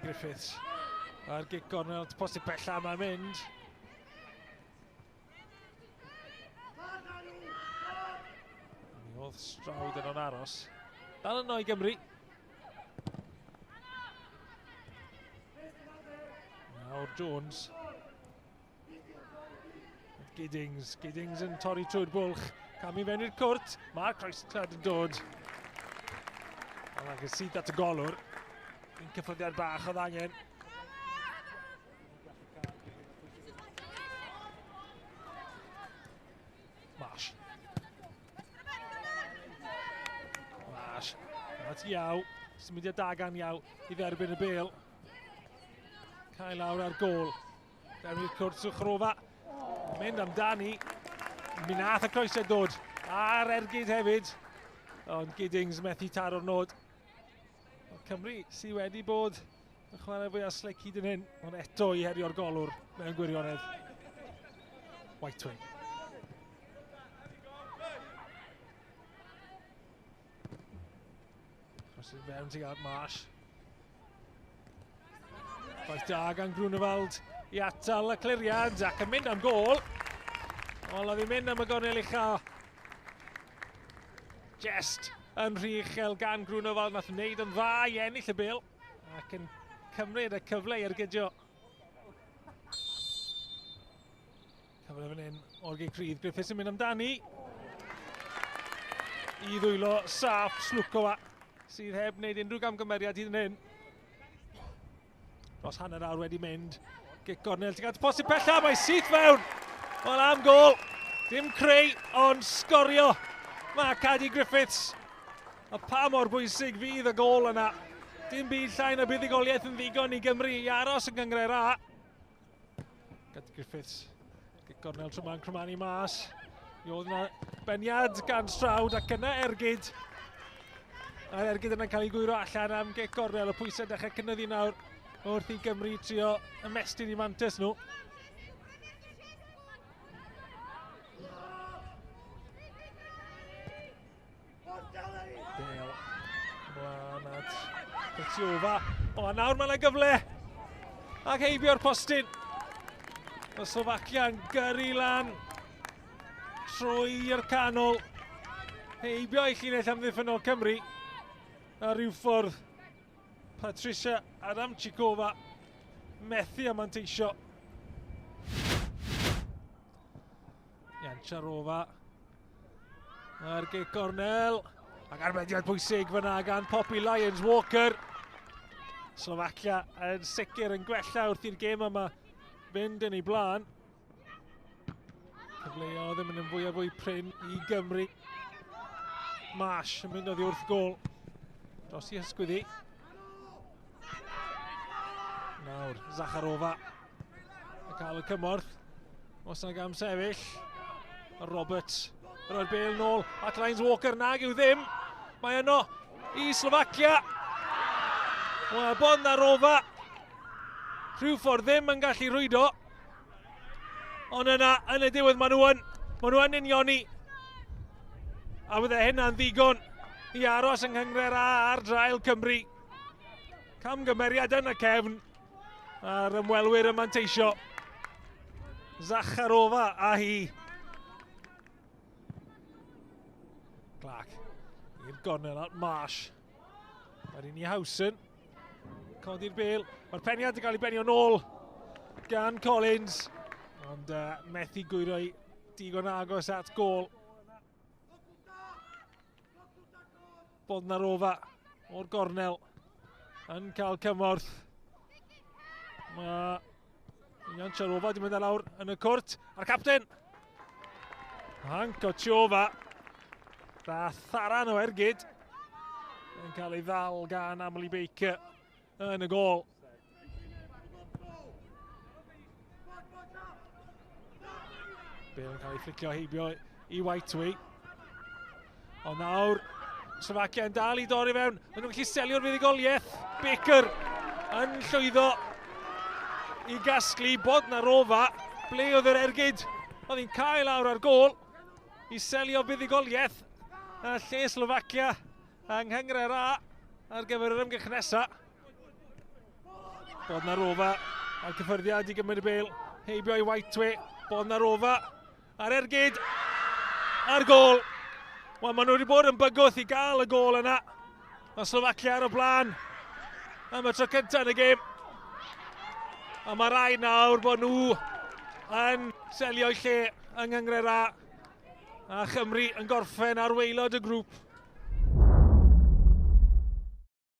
Griffiths. A'r gic gornel, posib bella mae'n mynd. Mi oedd Stroud yn o'n aros. Dal yno i Gymru. Nawr Jones. Giddings, Giddings yn torri trwy'r bwlch. Cam i fewn i'r cwrt. Mae'r croesclad yn dod. Ond ac yn syth at y golwr. Un cyffyrddiad bach oedd angen. Marsh. Marsh. At Iaw. Symudiad da gan Iaw i dderbyn y bel. Cael lawr ar gôl. Fewn i'r cwrt Suchrova. Mynd amdani. Mi nath y croesau dod. A'r ergyd hefyd. Ond Giddings methu taro'r nod. Cymru sydd wedi bod yn chwarae fwy slick hyd yn hyn, ond eto i herio'r golwr mewn gwirionedd. Whiteway. Cross fewn tuag at Marsh. Gwaith da gan Grunewald i atal y cliriad ac yn mynd am gôl. Wel, oedd hi'n mynd am y gornel ucha. Jest yn rhy uchel gan Grunewald, nath wneud yn dda i ennill y bêl ac yn cymryd y cyfle i ergydio. Cyfle fan hyn o'r gig rhydd. Griffiths yn mynd amdani. I ddwylo saff Slukova, sydd heb wneud unrhyw gamgymeriad hyd yn hyn. Dros hanner awr wedi mynd. Gic gornel tuag at posib pella, mae syth fewn. Wel am gol. Dim creu, ond sgorio. Mae Cadi Griffiths. A pa mor bwysig fydd y gol yna. Dim byd llai na buddugoliaeth yn ddigon i Gymru i aros yn gynghrair A. Gad Griffiths. Gic gornel tro ma'n crymanu mas. Mi oedd yna beniad gan Stroud ac yna ergyd. A'r ergyd yna'n cael ei gwyro allan am gic gornel. Y pwysau dechrau cynyddu nawr wrth i Gymru trio ymestyn i mantes nhw. Bale ymlaen at Petiova. O, a nawr mae yna gyfle. Ac heibio'r postyn. Y Slovacia'n gyrru lan trwy'r canol. Heibio i llinell amddiffynnol Cymru. A rhyw ffordd Patricia Adamcikova methu a manteisio. Jancharova. Mae'r gic gornel. Ac arbediad pwysig fyna gan Poppy Lyons Walker. Slovacia yn sicr yn gwella wrth i'r gêm yma fynd yn ei blaen. Cyfleoedd yn mynd yn fwy a fwy prin i Gymru. Marsh yn mynd oddi wrth gôl. Dros i hysgwyddi. Nawr, Zacharova yn cael y cymorth. Os yna gam sefyll. Roberts roi'r bel nôl at Lyons Walker. Nag yw ddim. Mae yno i Slovacia. Wel, Bodnarova. Rhyw ffordd ddim yn gallu rwydo. Ond yna, yn y diwedd, maen nhw yn, maen nhw yn unioni. A bydde hynna'n ddigon i aros yng Nghynghrair A ar draul Cymru. Camgymeriad yn y cefn. A'r ymwelwyr yn manteisio. Zacharova a hi. Clark i'r gornel at Marsh. Wedyn i Howson. Codi'r bel. Mae'r peniad yn cael ei benio nôl gan Collins. Ond methu gwyro i digon agos at gol. Bodnarova o'r gornel yn cael cymorth. Mae Jancharova wedi mynd ar lawr yn y cwrt. A'r capten! Hankochova. Da tharan o ergyd. Yn cael ei ddal gan Amelie Baker yn y gol. Bale yn cael ei fflicio heibio i Whiteway. Ond nawr, Slovacia yn dal i dorri fewn. Maen nhw'n gallu selio'r fuddugoliaeth. Baker yn llwyddo i gasglu Bodnarova. Ble oedd yr ergyd? Oedd hi'n cael awr ar gôl i selio buddugoliaeth a lle Slovacia yng Nghynghrair A ar gyfer yr ymgyrch nesaf. Bodnarova a'r cyffyrddiad i gymryd y bel. Heibio i Whiteway. Bodnarova ar ergyd. A'r gol. Wel, maen nhw wedi bod yn bygwth i gael y gol yna. Mae Slovacia ar y blaen am y tro cyntaf yn y gêm. A mae rhaid nawr bod nhw yn selio'i lle yng Nghynghrair A. A Chymru yn gorffen ar waelod y grŵp.